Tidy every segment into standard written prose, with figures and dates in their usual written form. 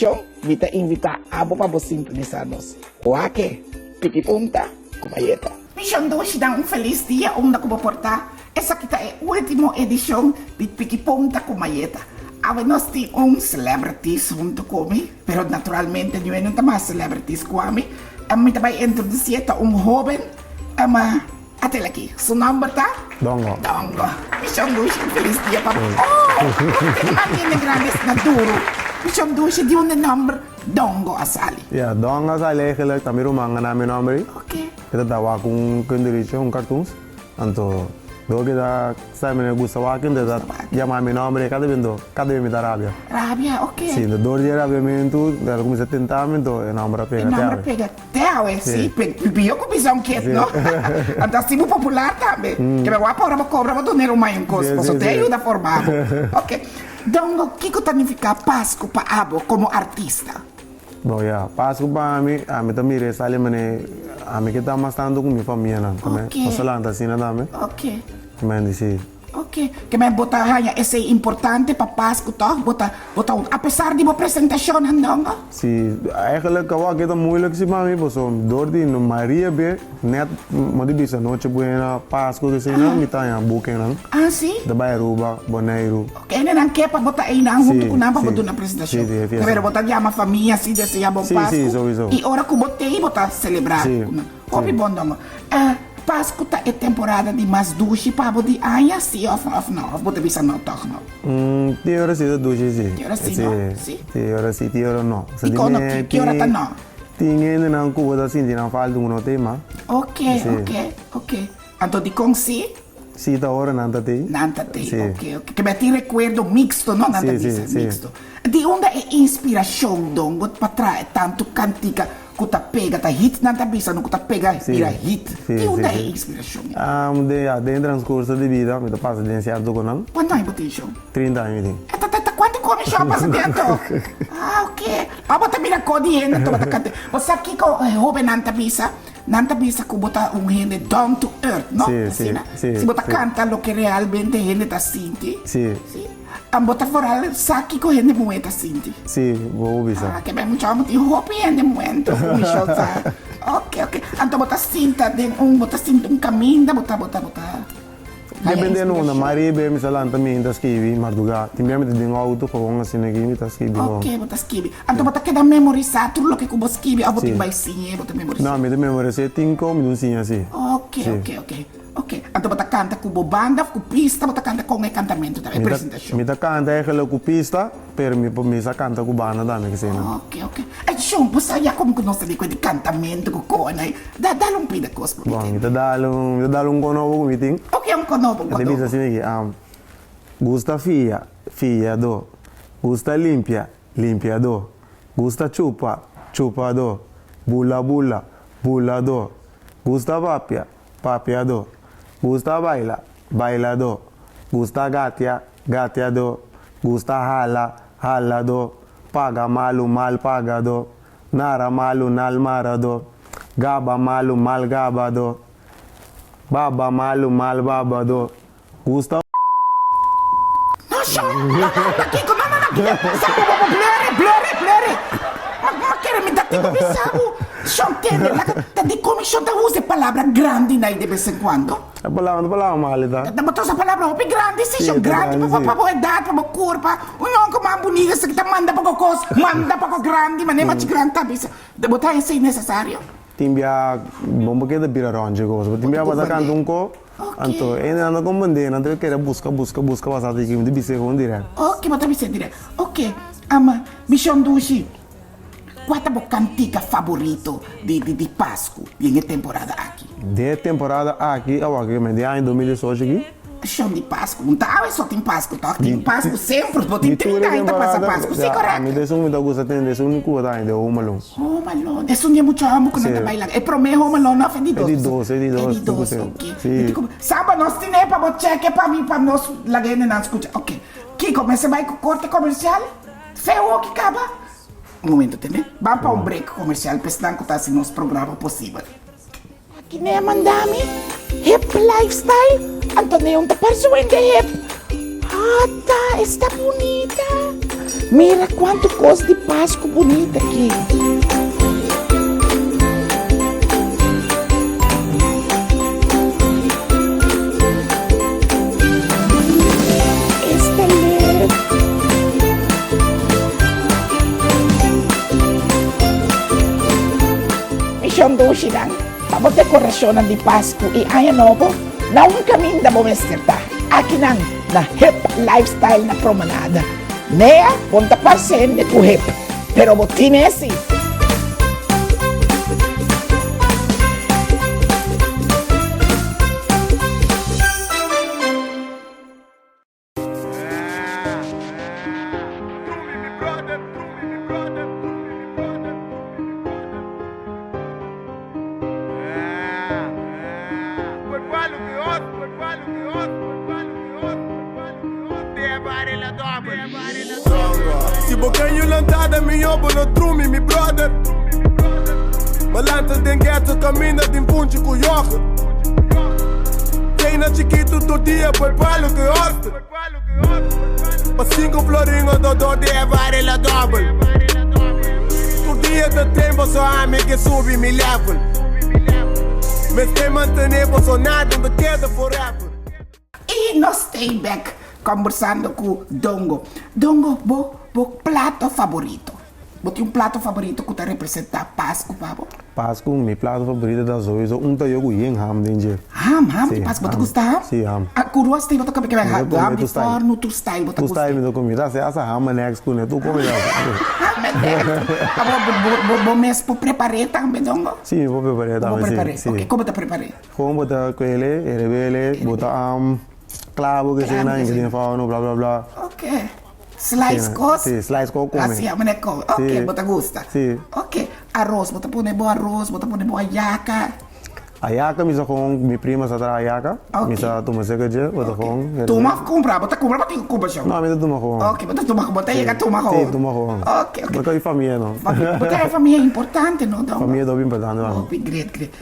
edishon mi ta invitá abo pa bo sintonisá nos. Wak-e, piki punta ku mayeta. Mishon Dushi dan un felis dia unda ku bo por ta. Esaki ta e ultimo edishon di Piki Punta ku Mayeta. Awe nos tin un celebrities huntu ku mi, pero naturalmente niue no ta mas celebrities ku ami. Mi ta bai introdusié, ta un hoben. Atel aki, su nomber ta? Dongo. Dongo. Mishon Dushi, un felis dia pa bo. Oh! Tin mas hende grandi asina duru. Mishon Dushi, di unda e nomber Dongo a sali? Ya, Dongo a sali eigenlijk, ta mi ruman a na mi nomber ei. Ok. E ta ta wak un kunderichi, un cartoons. Anto, dor ku ta sa mi no gusta wak, anto e ta yama mi nomber ei kada bes, anto kada bes mi ta rabia. Rabia, ok. Si, anto dor di e rabiamentu, el a kuminsá tenta mi, anto e nomber a pega E te nomber a awe. pega. Te awe, si, pipio ku bisa un kiet, no? Anto asi bo popular tambe. Ke bo wak ora bo kobra bo duna e ruman un kos, pasobra te ayuda forma bo. Ok. Dongo, kiko ta nifiká Pasku pa abo komo artista? Bon, ya, Pasku pa ami, ami ta mira e sali manera ami ke ta mas tantu ku mi famianan tambe. Nos ta lanta asina tambe. Ok. Mende, si. Ok, ke men bo ta haña esei importante pa Pasku tòg? Bo ta, bo ta un, apesar di bo presentashonnan dongo? Si, eigenlijk awor aki ta moeilijk si pa mi pasobra dor di no mayoria be net mo di bisa noche buena, Pasku eseinan mi ta haña boekingnan. Ah si? Ta bai Aruba, Boneiru. Ok, ene nan ke pa bo ta einan huntu ku nan pa bo duna presentashon. Si, si, e fiesta. Pero bo ta yama famia si desea bon Pasku. Si, si, souiso. I ora ku bo tei bo ta selebrá ku nan. Hopi bon dongo. Pasku ta e temporada di mas dushi pa bo di aña, si of of no? Of bo ta bisa no tog no? Tin ora si ta dushi si. Tin ora si no? Si. Tin ora si, tin ora no. Dikon no? Ki ora ta no? Tin hendenan ku bo ta sinti nan falta ku no ta ei mas. Ok, ok, ok. Anto dikon si? Si ta ora nan ta tei. Nan ta tei, ok, ok. Ke tin rekuerdo mixto, no? Nan ta bisa mixto. Di unda e inspirashon dongo pa traha tantu kantika ku ta pega, ta hit? Nan ta bisa no ku ta pega bira hit. Di unda e inspirashon ei? Ya, den transkurso di bida mi ta pasa den sierto ku nan. Kuantu aña bo tin shon? 30 aña mi tin. Ta ta ta kuantu komi shon a pasa den anto? Ah, ok. Abo ta mira ko di hende anto bo ta kanta. Bo sa kiko e hobennan ta bisa? Nan ta bisa ku bo ta un hende down to earth, no? Sí, sí, Asina? sí, Si bo ta sí. kanta loke realmente hende ta sinti. Sí. Sí. An bo ta foral sa kiko hende muhé ta sinti. Sí, bo por bisa. Ah, ke ben mucha hòmber tin hopi hende muhé anto ku Michelle sa. Ok, ok. Anto bo ta sinta den un, bo ta sinta un kaminda, bo ta, bo ta, bo ta. Depende no unda mari e be mi sa lanta mi ta skibi marduga tin bia mi ta den auto gewoon asina aki mi ta skibi gewoon. Ok bo ta skibi anto bo ta keda memorisa tur loke ku bo skibi of bo tin bai siña bo ta memorisa? No mi ta memorisa e tin kon mi ta un siña si. Ok ok ok ok anto bo ta kanta ku bo banda of ku pista bo ta kanta kon e kantamentu ta e presentashon? Mi ta kanta eigenlijk ku pista pero mi por mi sa kanta ku banda tambe kesina. Ok ok e shon bo sa ya komo ku nos ta di ku e di kantamentu ku kon ei. Da, dal un pida kos pa mi Bon, tin. mi ta dal un, mi ta dal un konobo ku mi tin. Ok, un konobo, un E ta bisa konobo. asina aki, am, Gusta fia, fiadó. Gusta limpia, limpiadó. Gusta chupa, chupadó. Bula bula, buladó. Gusta papia, papiadó. Gusta baila, bailadó. Gusta gatia, gatiadó. Gusta hala, haladó. Paga malu, mal pagadó. Nara malu nal marado, gaba malu mal gabado, baba malu mal babado, gusta. No sho, no no no kiko no no no kiko sa bo bo blur e blur e blur e ma ma kere mi ta tin ku bisa bo shon tende laga ta di komi shon ta usa e palabra grandi nai de bes en kuando. E palabra no palabra mal e ta. Ta bo ta usa palabra hopi grandi si shon grandi pa pa bo edat pa bo kurpa un yonko mas bunita esaki ta manda poko kos manda poko grandi manera machi grandi ta bisa bo ta esei nesesario. Tin bia bon bo keda bira rònt kos bo tin bia bo ta kanta un ko anto e nan ta komprende nan ta kere buska buska buska basa di mi ta bis'é gewoon dirèkt. Ok bo ta bis'é dirèkt ok ama mi shon dushi. Kua ta bo kantika faborito di di Pasku den e temporada aki? Den e temporada aki, awor aki men den aña 2018 aki. Shon di Pasku, un ta awe so tin Pasku tok? Tin Pasku semper, bo tin 30 aña ta pasa Pasku, si korekto? Ami ta esun mi ta gusta tende, esun ku bo ta haña den Home Alone. Home Alone, esun di e mucha homber ku nan ta baila, e prome Home Alone of e di dos? E di dos, e di dos. E di dos, ok. Saba nos tine pa bo cheke pa mi pa nos laga hendenan skucha, ok. Kiko, mester bai ku korte komersial? Feo hoki kaba? Un momento tene. Ban pa un break comercial pa esnan cu ta haci nos programa posibel. Aki ne a manda mi hip lifestyle anto ne un ta parse wende hip. Ata esta bunita. Mira kuantu kos di Pasku bunita aki. Esta leuk. Mishon dushinan, pa bo dekorashonnan di Pasku i Aña Nobo, na un kaminda bo mester ta, akinan na Hip Lifestyle na Promenade. Nea, bo no ta parse hende ku hip, pero bo tin esi. Si bo ken yu lantada mihó bo no drumi mi brother Ma lanta den ghetto kaminda den punchi ku yoghurt Keina chikitu tur dia poi palu ku oster Pa sinku florin o dodor di e varela dobel Tur dia ta train boso ami ke subi mi level Mester mantene boso nada no ta keda forever. I nos stay bek kombersando ku Dongo. Dongo, bo bo plato faborito? Bo tin un plato faborito ku ta representá Pasku pa bo? Pasku, mi plato faborito ta souiso un tayo ku yen ham den dje. Ham, ham di Pasku. Bo ta gusta ham? Si, ham. A ku rosti bo ta kome keme ham? Ham di fòrnu, tur style bo ta gusta? Tur style mi ta kome. Ta hasi ham en eggs kuné, tur kome ta. Ham en eggs. Abo bo bo mes por prepar'é tambe, Dongo? Si, mi por prepar'é tambe, si. Bo por prepar'é. Ok, kon bo ta prepar'é? Kon bo ta kuele, erebele, bo ta klabo ke esei nan, ingrediente fòrnu, bla bla bla. Ok. Slice kos? Si, slice kos kome. Asi a mane kome. Ok, bo ta gusta. Si. Ok. Aros, bo ta pone bo aros, bo ta pone bo ayaka. Ayaka mi sa kon, mi prima sa traha ayaka. Ok. Mi sa tuma seka dje, bo ta kon. Tuma of kumpra? Bo ta kumpra of bo tin ku kumpra shon? No, mi ta tuma kon. Ok, bo ta tuma kon. Bo ta yega tuma kon. Si, tuma kon. Ok, ok. Bo ta di famia no. Bo ta di famia importante no, Dongo? Famia ta hopi importante pa mi. Hopi, great, great.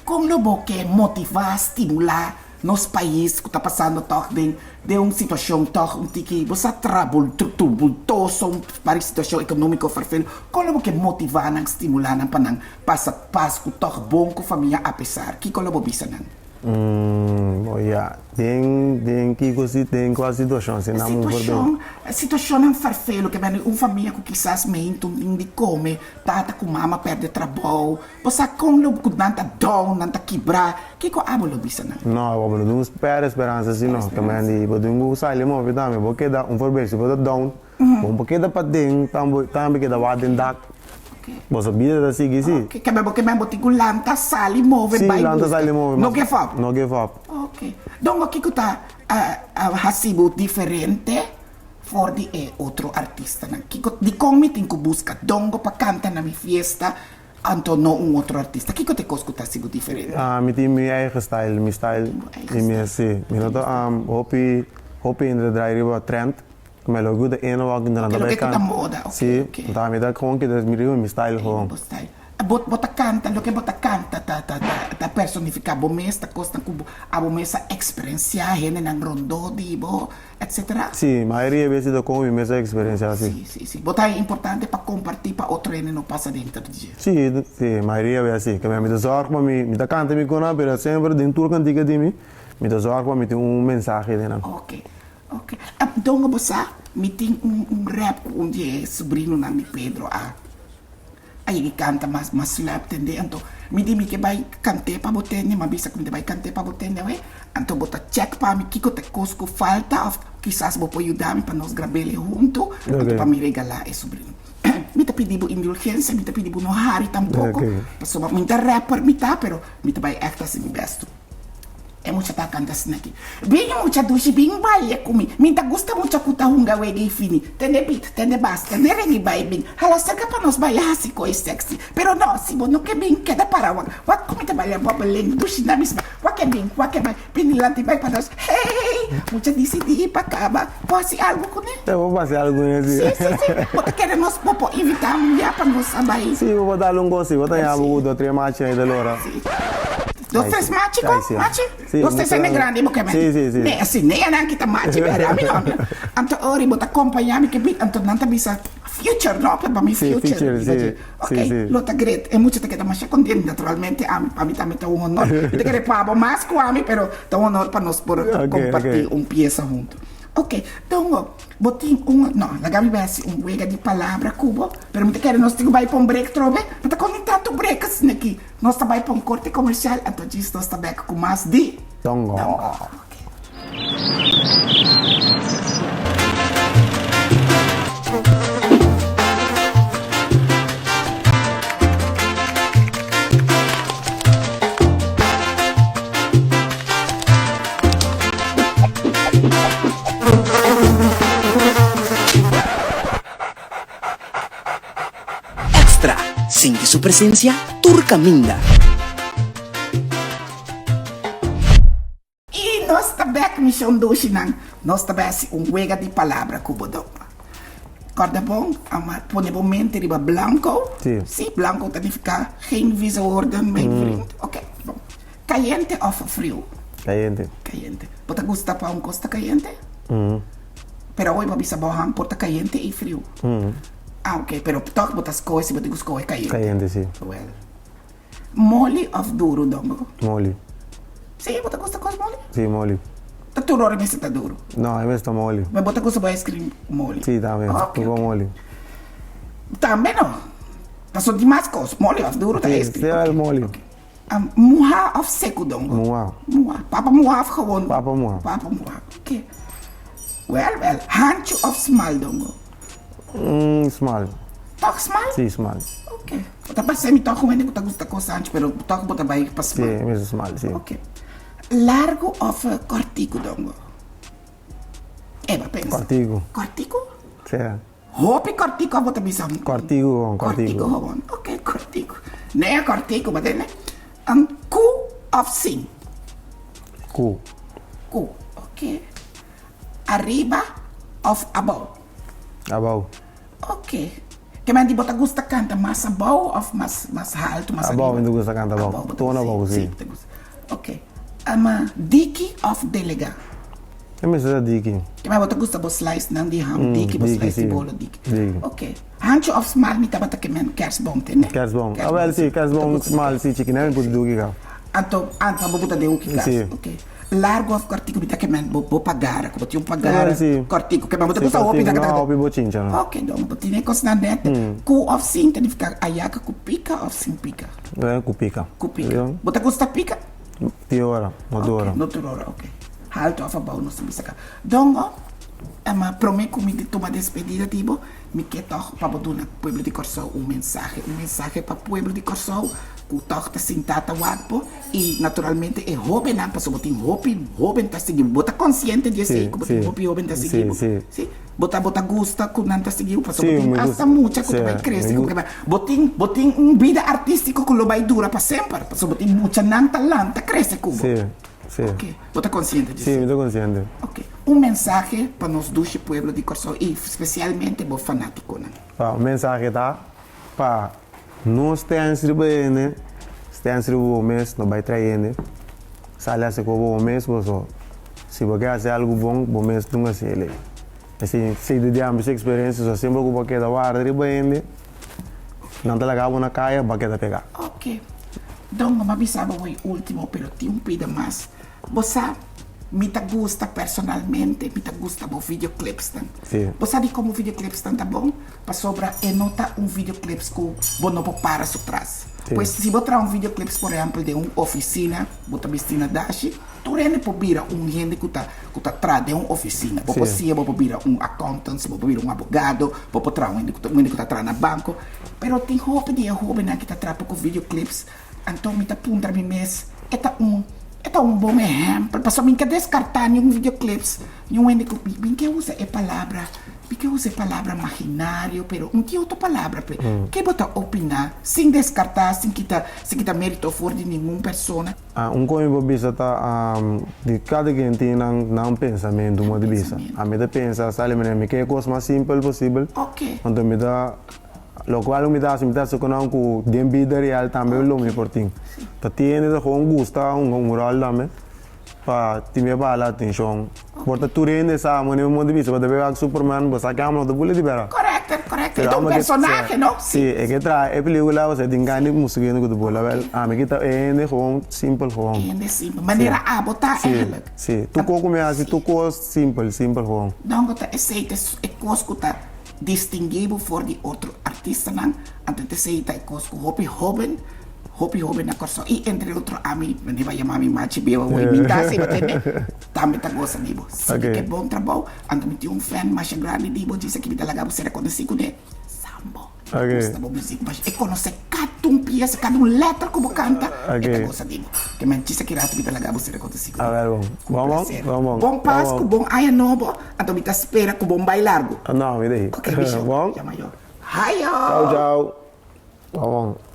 Kon lo bo ke motivá, stimulá nos pais ku ta pasando tòg den den un situashon tòg un tiki bo sa trabul turbultoso, un par situashon ekonómiko ferfelu, kon lo bo ke motivá nan, stimulá nan pa nan pasa Pasku tòg bon ku famia apesar? Kiko lo bo bisa nan? Bo ya, den den kiko si den kua situashon si nan por den? Situashon, situashonnan ferfelu ke bini un famia ku kisas meintu tin di kome, tata ku mama pèrdè trabou, Bo sa kon lo ku nan ta down, nan ta kibrá, kiko abo lo bisa nan? No, abo no dun pèrdè speransa si no. Ta mende bo tin ku sali movi tambe. Bo keda un for bes si bo ta down, bo no por keda paden, tambe keda wak den dak. Bo sa bida ta sigui si. Ok, keme bo keme bo tin ku lanta, sali, move, bai buska. Si, lanta, sali, move. No give up. No give up. Ok. Dongo kiko ta hasi bo diferente? For di e otro artistanan. Kiko, dikon mi tin ku buska Dongo pa kanta na mi fiesta, anto no un otro artista? Kiko ta e kos ku ta hasi bo diferente? Mi tin mi eigen style, mi style i mi si. Mi no ta hopi, hopi hende ta draai riba trend. Mi lo gusta ene wak hende nan ta bai Loke ku ta moda, oke, Si, oke. ta mi ta gewoon keda riba mi style gewoon. Bo style. Bo, bo ta kanta, loke bo ta kanta ta, ta, ta, ta personifiká bo mes, ta kosnan ku bo abo mes a eksperensiá, hendenan rondó di bo. Etc. Sí, mayoria bes ta con mi mes experiencia así. Sí, sí, sí. Bo ta importante pa comparti pa otro hende no pasa denter di dje. Sí, sí, mayoria bes sí. Keme mi ta zorg pa mi, mi ta canta mi conan, pero semper den tur cantica di mi, mi ta zorg pa mi tin un mensahe den nan. Ok, ok. Dongo bo sa, mi tin un, un rap cu un di e sobrinonan di Pedro a. A yega canta mas mas slap tende anto mi di mi ke bai cant'e pa bo tende mi a bisa ku mi ta bai cant'e pa bo tende awe anto bo ta check pa mi kiko ta e kos ku falta of kisas bo por yuda mi pa nos grab'el hunto anto pa mi regala e sobrino mi ta pidi bo indulgencia mi ta pidi bo no hari tampoco pasobra mi ta rapper mi ta pero mi ta bai echt hasi mi besto. E mucha ta kanta asina aki, Bin mucha dushi, bin balia ku mi. Mi ta gusta mucha ku ta hunga wega i fini. Tende beat, tende bass, tende ring i bai bin. Hala serka pa nos balia hasi koi sexy. Pero no, si bo no ke bin, keda para wak. Wak ku mi ta balia bubbling, dushi na misma. Wak ke bin, wak ke bai, bin dilanti bai pa nos. Hey! Mucha disidí pa kaba. Bo hasi algu kuné? E bo hasi algu kuné, si. Si, si, si. Bo ta kere nos bo por invitá un dia pa nos a bai? Si, bo por dal un kos, si. Bo ta yabu ku do tres machi na e ta lora. Si. Dos tres machi ko? Machi? Dos tres hende grandi bo ke men? Nee, si nee nan kita machi bere, ami no. Anto ori bo ta kompañá mi ke bit, anto nan ta bisa future no, pa mi future. Ok, lo ta great. E mucha ta keda masha kontent, naturalmente ami, pa mi tambe ta un honor. Mi ta kere pa bo mas ku ami, pero ta un honor pa nos por kompartí un piesa huntu. Ok, Dongo, Bo tin un, no, laga mi bai hasi un wega di palabra ku bo, pero mi ta kere nos tin ku bai pa un break trobe. No ta kondi tantu break asina aki. Nos ta bai pa un korte komersial, anto djis nos ta bek ku mas di Dongo. Dongo. Extra, Sinti su presencia tur caminda. I nos ta bek mishon dushinan. Nos ta bai hasi un wega di palabra ku bo dòkter. Kòrda bon, ama pone bo mente riba blanko. Sí, blanko ta nifiká geen vieze woorden, mijn vriend. Oké, bon. Kayente òf friu? Kayente. Kayente. Bo ta gusta pa un kos ta kayente? Pero awe bo a bisa bo han por ta kayente i friu. Ah, oké. Pero tòg bo ta skohe si bo tin ku skohe kayente. Kayente, si. Wèl. Moli òf duru, Dongo? Moli. Si, bo ta gusta kos moli? Si, moli. Ta tur ora mester ta duru? No, e mester ta moli. Ma bo ta gusta bo ice cream moli? Si, tambe. Oké, Tur oké. moli. Tambe no. Pasobra di mas kos, moli òf duru ta Si, ice cream. si, Oké, moli. oké. Muhá òf seku, Dongo? Muhá. Muhá. Papa muhá òf gewoon? Papa muhá. Papa muhá, oké. Wèl, wèl. Hanchu òf smal, Dongo? Smal. Tòg smal? Sí, smal. Oké. Bo ta parse mi tòg un hende ku ta gusta kos hanchu, pero tòg bo ta bai pa smal. Sí, mi gusta smal, sí. Oké. Largu òf kòrtiku, Dongo? Eba pensa. Kòrtiku. Kòrtiku? Sí. Hopi kòrtiku abo ta bisa? Kòrtiku gewoon, kòrtiku. Kòrtiku gewoon, oké, kòrtiku. Nee, kòrtiku, bo tende? Ku òf sin? Ku. Ku, oké. Ariba òf abou? Abou. Oké. Ke men di bo ta gusta kanta mas abou òf mas mas haltu, mas ariba? Abou, mi ta gusta kanta abou. Abou bo ta Tono abou, gusta, si. si bo ta gusta. Oké. Diki òf delegá? E mester ta diki. Ke men bo ta gusta bo slice nan di ham diki, bo Diki, slice di si. bolo diki. Diki. Oké. Hanchu òf smal mi tabata ke men kersboom tende? Kersboom. Awel si, kersboom smal si chiki nan mi pudi duki ka. Anto, anto abo bo ta den hoeki kas? Si. Oké. Largu òf kòrtiku mi ta ke men bo bo pagara, ku bo tin un pagara Awel si. kòrtiku. Ke men bo ta Si, gusta hopi kòrtiku. taka No, hopi bochincha no. Oké, don bo tin e kosnan nèt. Ku òf sin ta nifiká ayaka ku pika òf sin pika? Ku pika. Ku pika. Bo ta gusta pika? Ti ora, no tur ora. No tur ora, ok. Haltu of abou nos ta bisa ka. Dongo, ma prome ku mi tuma despedida di bo, mi ke tòg pa bo duna pueblo di Kòrsou un mensahe. Un mensahe pa pueblo di Kòrsou ku tòg ta sintá ta wak bo i naturalmente e hóbennan, pasobra bo tin hopi hóben ta sigui bo. Bo ta konsiente di esei ku bo tin hopi hóben ta sigui bo? Si. Bo ta bo ta gusta ku nan ta sigui bo pasobra bo tin asta mucha ku ta bai krese ku bo tin bo tin un bida artístiko ku lo bai dura pa semper pasobra bo tin muchanan ta lanta krese ku bo. Ok, bo ta konsiente di Sí, esei? mi ta konsiente. Ok, un mensahe pa nos dushi pueblo di Kòrsou i spesialmente bo fanátikonan. Pa un mensahe ta pa no stens riba hende, stens riba bo mes, no bai trae hende, sali hasi ku bo mes boso. Si bo ke hasi algu bon, bo mes nunka hasi elei. Esei si di ambos eksperensia, so semper ku bo keda warda riba hende, nan ta laga bo na kaya, bo a keda pegá. Ok. Don, bo a bisa bo e ultimo, pero tin un pida mas. Bo sa, mi ta gusta personalmente, mi ta gusta bo videoclipsnan. Sí. Bo sa dikon bo videoclipsnan ta bon? Pasobra e no ta un videoclips ku bo no por para su tras. Sí. Pues si bo traha un videoclips, por ehèmpel, den un ofisina, bo ta bisti na dashi, Tur hende por bira un hende ku ta ku ta traha den un ofisina. Bo por siña, bo por bira un accountant, bo por bira un abogado, bo por traha un hende ku ta un hende ku ta traha na banko. Pero tin hopi di e hóbennan ki ta traha poko videoclips, anto mi ta puntra mi mes, e ta un e ta un bon ehèmpel? Pasobra mi ka deskartá niun videoclips, niun hende ku mi ke usa e palabra mi ke usa e palabra maginario, pero un tin otro palabra p'e. Ke bo ta opiná sin deskartá, sin kita sin kita mérito for di ningun persona? Un koe mi por bisa ta di kada ken tin nan nan pensamentu mo di bisa. Ami ta pensa sali manera mi ke e kos mas simpel posibel. Anto mi ta Lokual ku mi ta hasi, mi ta hasi ku nan ku den bida real tambe lo mi por tin. Ta tin hende ta gewoon gusta hunga un ròl tambe pa tin mia pa hala atenshon. Por ta tur hende sa manera mi moda bisa, bo ta bay wak Superman, bo sa ke amo no ta bula di bera. Korekto, korekto. E ta un personahe, no? Si, e ke traha e pelikula, bo sa tin gana di mustra hende ku ta bula. Wèl, ami ki ta e hende gewoon simpel gewoon. E hende simpel, manera abo ta eigenlijk. Si, tur kos ku mi hasi, tur kos simpel, simpel gewoon. Dongo ta esei ta e kos ku ta distinguí bo for di otro artistanan, anto ta esei ta e kos ku hopi hóben, hopi hóben na Kòrsou i entre otro ami, mi bai yama mi machi bieu awor, mi ta hasi bo tende, tambe ta gosa di bo. Sigui ke bon trabou, anto mi tin un fan masha grandi di bo, djis aki mi ta laga bo ser rekonosí kuné, Sambo. E gusta bo muzik masha, e konosé kada un piesa, kada un letra ku bo kanta, e ta gosa di bo. Ke men djis aki rato mi ta laga bo ser rekonosí kuné. Ku plaser. Bon Pasku, bon aña nobo. Anto mi ta spera ku bon bai largu. No, mi ta Ok, mi show. Bon. Yama yo. Hayo! Chao, chao. Bon, bon.